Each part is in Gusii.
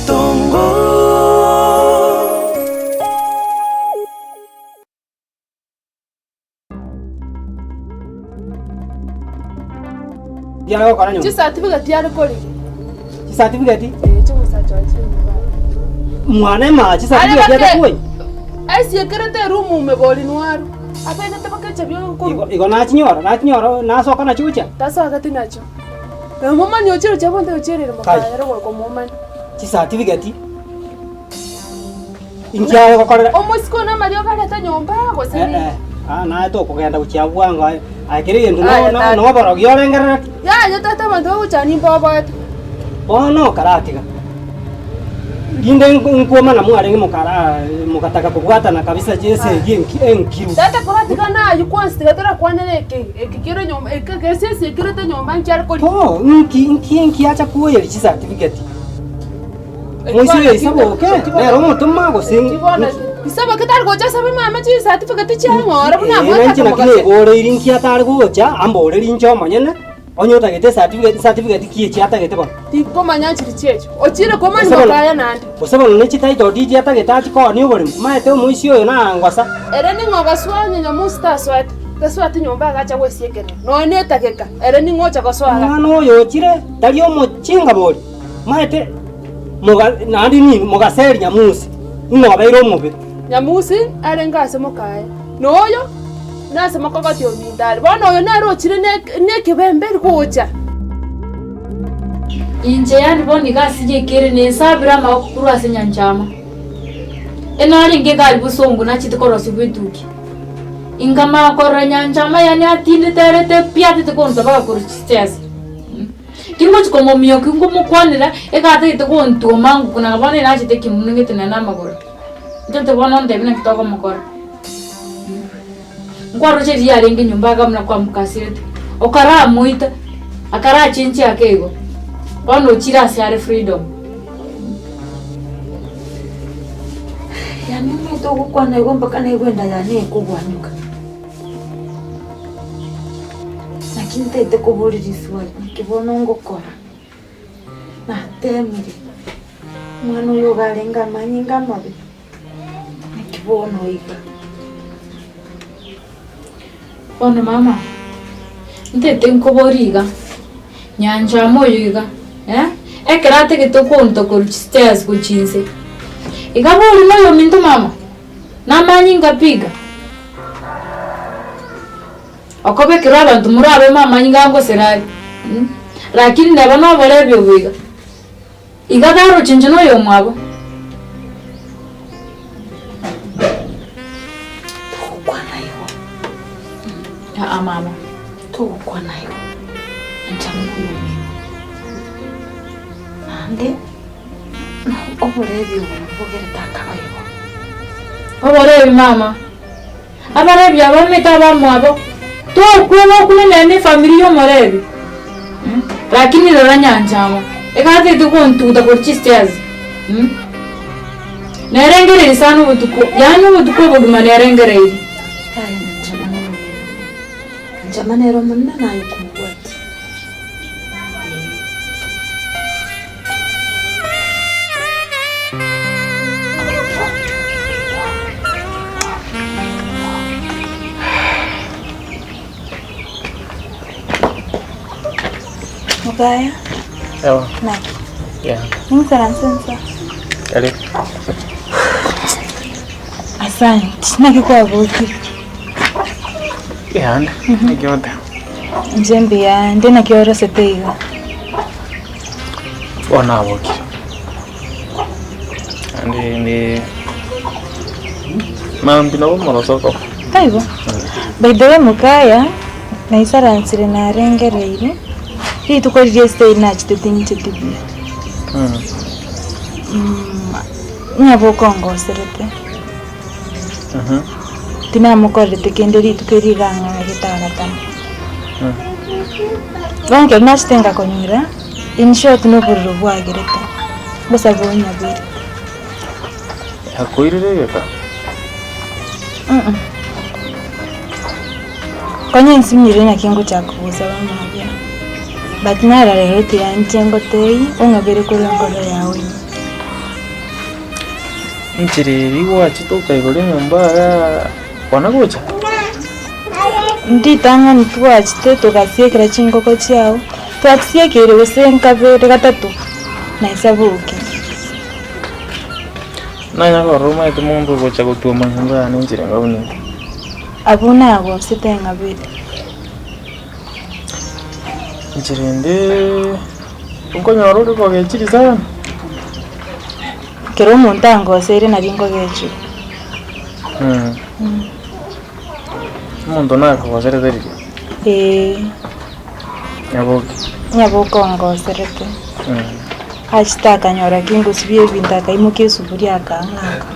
Ebitongo. Nki agokora nyuma? Chisatifigeti are korigia. Chisatifigeti? Eh, chi'omosacha oye chire nyomba aye. Mwana ema chisatifigeti Are bake- atakuoi? Esiekerete erumu ime bori nwaru. Abegete baka echabi okorwa. Igo igo nachinyora, nachinyora nasoka nachio gochia? Tasogeti nachio. Na omomani ochire gochia bonte ocherire Kai. mokaye ere goika omomani. Chisatifigeti? Inki aye gokorera? Omosike one amariogo arete nyomba gose Eh, ninki? eh, aa naye tokogenda gochia bwango aye. Aye kera egento no- Aye, no- tata. noborogi orengerereti. Yaya tata abanto bagochania mboboete. Bono okaratiga. Rinde nk- nkwomana mwarenge mokara mogataka kobwatana kabisa esegi enki enkiru. Tata koratiga naywo kwansi tiga torakwanere eke eke kere nyomba eke gese esiekerete nyomba nki are korigia. Oh, nki nki nki acha koyeria chicertificate. Moise oyo Isaboke nere omotoma gose nki? Isaboke tari gocha asabe mama chicertificate chiang'ora buna Eh, amwete inche naki akamogachera. neboreiri nki atare gocha amboreri inche omonyene onye otagete ecertificate certificate ki echi atagete bono. Tinkomanya nchiri chiechio. Ochire komanya Gose bono- mokaya naende. Gose bono ne chititle deed atagete achi koonia oboremo, omanyete omoisia oyo nangosa. Ere ning'o ogosoa onye nyamusi tasoete? Tasoeti nyomba agacha gwesiekerera nonya na etageka, ere ning'o ocha gosoa iga? Omwana oyo ochire tari omochinga bori. Maete moga naende ninwe mogaseri Nyamusi, ng'a obeire omobe. Nyamusi arenge ase mokaye, na oyo nase mokogoti ominto are. Bono oyo nere ochire nekebemberi gocha. Inche yaani bono iga ase gekere nensabire amaboko korwa ase nyanchama. Enarenge egari bosongo nachete korosigwa etuki. Inkamanya korora nyanchama yaani atindete arete pi atete konta mpaka korwa chistairs. Tingochi komomiokia nkomokwanera, egatagete gontwoma ngoko na bono nachete ekemunu ngete nere namagoro. Ntete bono ontebie naki tokomokora. Nkwaroche riria yarenge nyomba iga buna kwamokasirete, okaramoita, akarachenchia ake igo, bono ochire ase are freedom. Yaani omanyete ogokwana igo mpaka naigwe enda yane ekogwanyuka. Naki ntaete koboria riswali, naki bono ngokora? Natemire, omwana oyo iga arenge amanyinga amabe, naki bono iga? Bono mama, ntaete nkoborie iga, nyanchama oyo iga eh, ekero atagete okonto korwa chistairs gochia inse, iga bori noyominto mama? Namanyinga pi iga? Okobekerwa abanto morabe mamanyinga angosera are lakini neba noborebi obo iga, iga taroche inche na oyomwabo. Togokwana igo. Aa mama. Togokwana igo. Inche noyomino. Naende. Oborebi obo nabwo bogerete akaba igo. Oborebi mama. Abarebi aba bamete abamwabo, tokwe gokuna nere ne efamiri ya omorebi. Lakini rora nyanchama, egatete gontuguta korwa chistairs. Nerengereiri sana obotuko, yaani obotuko obogima nerengereiri. Yaya nyanchama nomonene. Nyanchama nere omonene naye okomobwatia. Mokaya, Ewa. naki? Yeah. Ninkaranse nsa. Karibu. Asante. Naki kwabokire? Yeah, naki ote. Inche mbuya nde naki orosete iga. Bono nabokire. Naende ndi mambia nabo omorosoko. Taibo? By the way mokaya, naisaransire narengereire, rituko riria esitari nachete tincheti buya. Ng'a bokongoserete. Tinamokorerete kende rituko erio iga ang'aagete agatama. Bono ekero nachete ngakonyora, in short nobororo bwagerete, bosa bonyaberete. Akoirire egeka? Konya nsinyire naki ngochaka gosaba amabera, but nararero tiga inche ngotebie ong'abere korwa enkoro yao ime. Enchera eria gwachete okaigora enyomba igaa kwana gocha? Ritang'ani twachete togasiekera chingoko chiao, twachisiekeire gose nkabere gatato, na esabuki. Nanya korora omanyete monto ogocha gotwoma nyomba yane enchera enga buna eye. Abwo nagosete ng'abere. Enchera ende okonyora ore kogechiri sana. Ekero omonto angoseire nari nkogechigwa. Omonto nakogoserete riria? Eeh. Nyaboke. Nyaboke ongoserete. Achete akanyora kingosibia ebinto akaimokia esufuria akang'aka.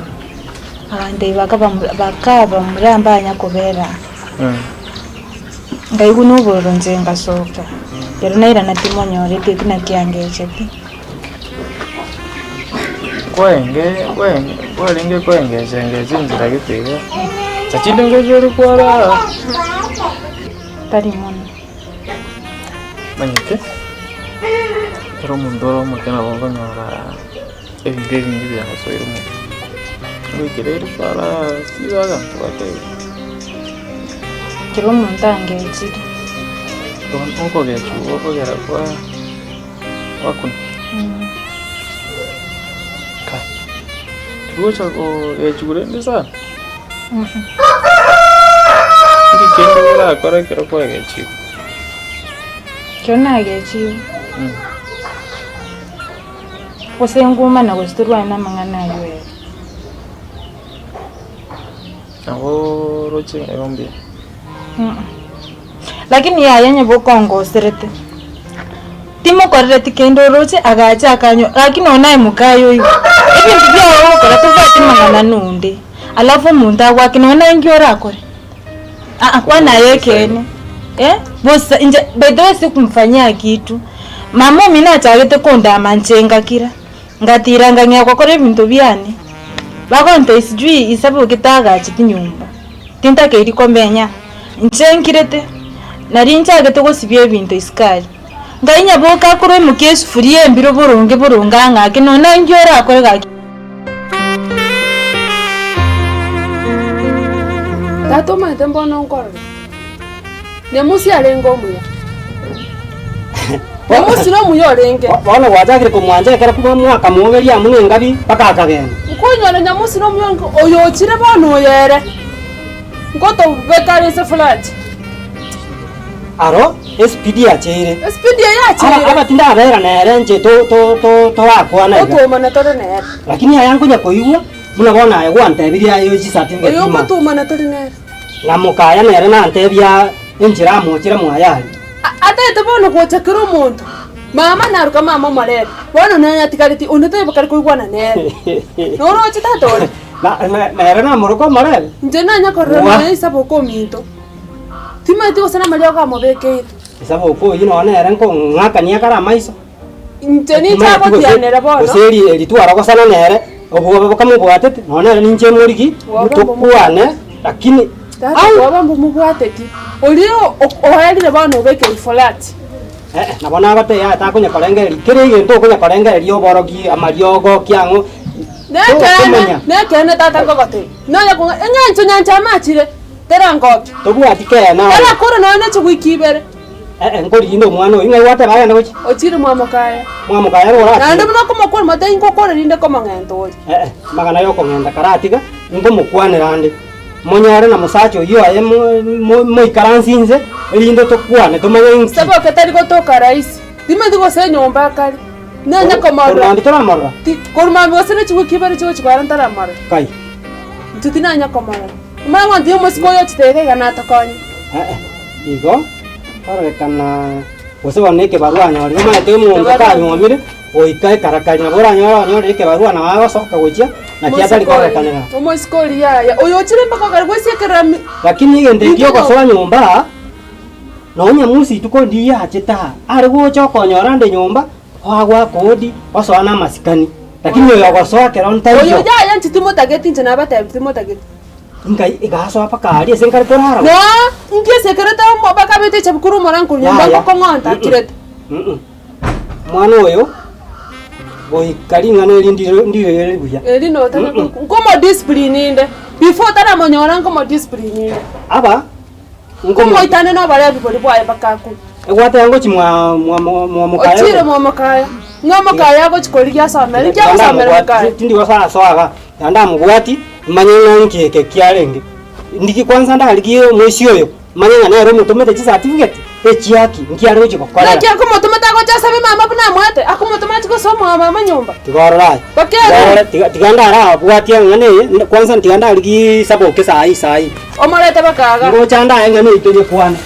Agantebia bakaba bakaba mura mbanya kobera aa. Nkaigwa na obororo inche ngasoka, ekero nairana timonyoreti eki naki angechete. Kwaenge kwaenge kwarenge koengecha engecha enchera gete iga, chachinde ngochia ore kwara. Tari mono. Omanyete, ekero omonto ore omoke nabo okonyora ebinto ebinge biagosoire omotwe, goikera ere kwara siba abanto batebe. Ekero omonto angechire. Okogechwa okogera kwa. Gwakuna. Kai. Tigocha kogechigwa rende sana? Nki kende orakore ekero kwagechigwa? Ekero nagechigwa, gose ngumana gose torwane amang'ana aywo ere. Nabo oroche igo mbuya. Lakini yaya onye bokongoserete, timokorereti kende oroche agacha akanywa, lakini nonya naye mokaye oigwe, ebinto biago ogokora tobwati mang'ana nonde, alafu omonto agoake nonya naye nki orakore? Aa kwana aye ekeene, eh, bosa inche by the way sikumfanyia kitu, mama omino achagete kondama inche ngakira, ngatira ngang'ea gokora ebinto biane, bagontebia sijui isabukete agacheti nyomba. Tintakeiri komenya, inche nkirete, nari nchagete gosibia ebinto isiko aria. Ngai nyaboke akorwa emokia esufuria embiro boronge boronge ang'ake nonya inki orakore gaki. Tata omanyete mbono nkorora, Nyamusi arenge omuya. Nyamusi nomuya orenge. Bono gwachakire komwancha ekero mwakamoberia amo nengabi mpaka akagenda. Nkonyora Nyamusi nomuya orenge, oyo ochire bono oyo ere, nkotobeka are ase flat. Aro esipidi yacheire. Esipidi eye yacheire. Aba abatindabera nere inche to to to torakwana iga. Totuomana tore nere. Lakini aya nkonya koigwa, buna bono aye gwantebirie aye chicertificate Oyo ima. ogotuomana tore nere. Na mokaya nere nantebia enchera amochire mwaye aria. Ataete bono gocha kera omonto, mama naruka mama omorere, bono nonya atigareti onde taibo kare koigwana nere. Noroche tata ore? Nere namoroka omorere? Inche nanya korora Wa. nonya isaboka ominto, timanyeti gose namariogo amobekeire. Isaboka oyio nonya nere nkong'akania kare amaiso. Inche ninche agotianera bono. Gose eri eri twarogosana nere, obwoba bokamobwatete, nonya nere ninche morigi, tokwane, lakini Tata bwoba mbomobwateti, oria oerire bono obekeire flat. Eh, nabo nagotebia yaya takonya korengereria, kera egento okonya korengereria oborogi, amariogo, kiang'o, Nekeene, tokomanya. nekeene tata nkogotebia, nonya kong'a eng'encho nyancha amachire, terangokia. Tobwati keene aye. Tarakora nonya ne chiwiki ibere. Eh, nkoriginda omwana oyio, ng'ai gwateba agende gochia? Ochire mwamokaye. Mwamokaye ere orachire. Naende buna okomokwana motebie ingokore rinde komong'enta oria. Eh, amang'ana y'okong'enta karatiga, nkomokwanera ande, monyore na mosacha oyio aye mo- mo- moikaranse inse, erinde tokwane tomanye inki. Saboke tari gotoka rahisi, timanyeti gose enyomba akare, nonye komorora. Korwa mambia toramorora? Ti, korwa mambia gose ne chiwiki ibere chigochi koera ntaramorora. Kai. Intwe tinanya komorora. Omanye ng'a ntiga omosike oyo ochete iga iga natokonye. Eh, igo, kororekana gose bono ekebarua anyorire, omanyete omonto kanyuomire, goika ekarakari nabo oranyore onyorire ekebarua nabo agosoka gochia, naki atari kororekanera. Omoiseke oria yaya, oyo ochire mpaka okare gwesiekerera mi. Lakini egento eki ogosoa nyomba aa, nonya Musa rituko riria achete aa, are gocha okonyora ande nyomba, oagwaka hodi, osoa na amasikani. Lakini oyo ogosoa ekero ntaiyo. Oyo yaya inche timotageti inche nabatebi timotageti. Nkai egasoa mpaka aria ase nkare korara. No, inki ase ekerete omo bakabete echabu korwa omorango korwa nyomba Yaya. ngokong'onta Mm-mm. akirete. Mm-mm. Omwana oyo. Goika ring'ana eri ndire ndire buya. Eri notaka nkomo discipline inde. Before otaramonyora nkomo discipline inde. Aba nkomo Nkomoitane na oborebi boria bwaye mpaka akwe. Egwateba ngochi mwa mwa mwa mwa mokaya. Ochire mwa mokaya. Ng'a mokaya agochi korigia asomere. Inki agosomera mokaya? Tindi gosoa asoa iga. Naende amobwati, manye ng'a nki eke kiarenge. Ndiki kwanza ndarigie omoisia oyo, manye ng'a nere omotomete chicertificate, echiaki, nki are gochia gokorera. Naki akomotomete agocha asabe mama buna amoete, akomotoma achie gosoa mwa mama nyomba. Tiga orore aye. Bakere. Tiga orore, tiga tiga ndarabwatie eng'ana eye, kwanza tiga ndarigie saboke saii saii. Omorete bakaga. Ngocha ndaye eng'ana eye toyekwane.